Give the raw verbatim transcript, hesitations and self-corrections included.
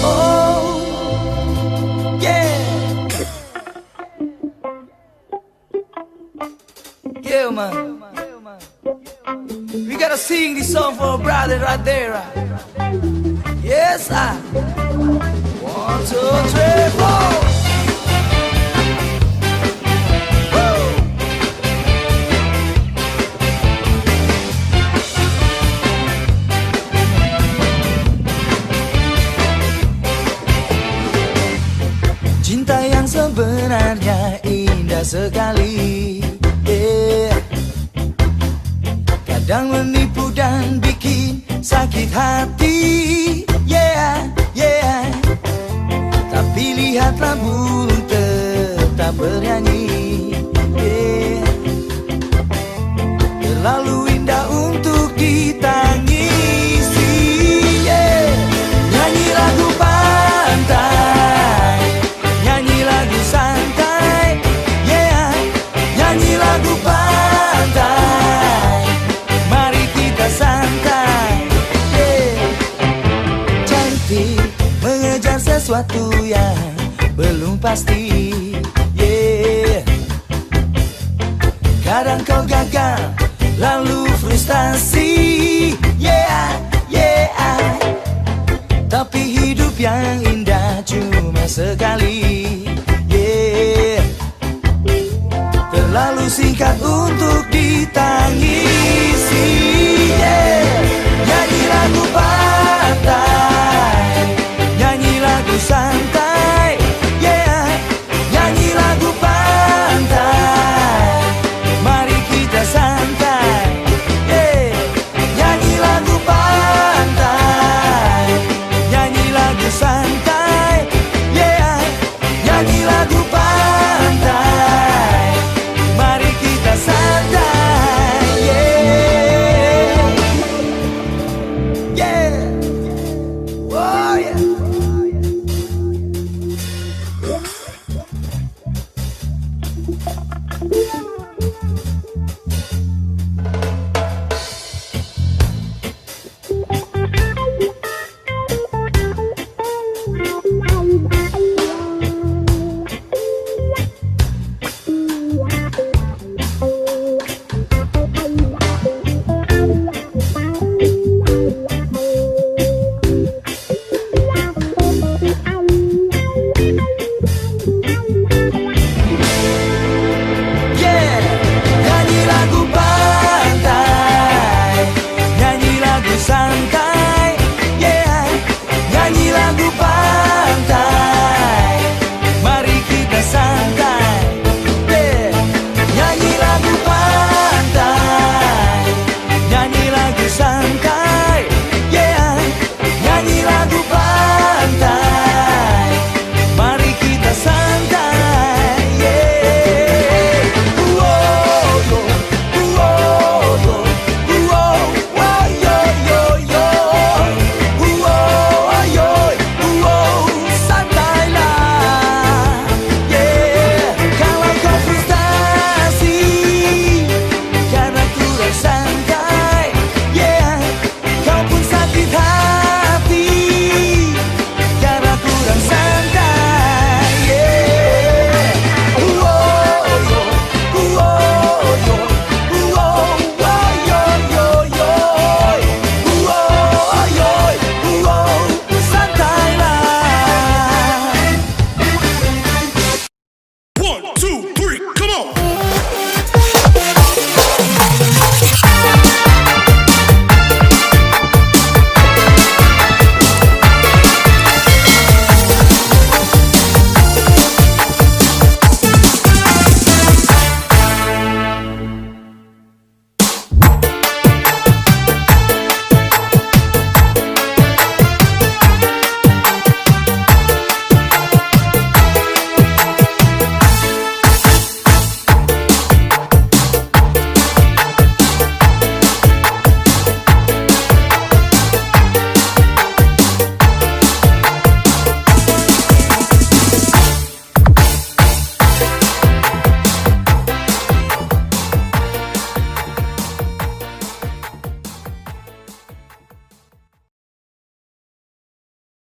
Oh, yeah. Yeah, man. We gotta sing this song for our brother right there, right? Yes, I. One, two, three, four. Woo! Cinta yang sebenarnya indah sekali, yeah. Kadang menipu dan bikin sakit hati, yeah, yeah. Tapi lihatlah burung tetap bernyanyi, yeah. Terlalu indah untuk ditangisi, yeah. Nyanyi lagu pantai, nyanyi lagu santai, yeah. Nyanyi lagu pantai, mari kita santai, yeah. Cantik mengejar sesuatu yang belum pasti, yeah. Kadang kau gagal, lalu frustasi, yeah, yeah. Tapi hidup yang indah cuma sekali, yeah. Terlalu singkat untuk ditangisi.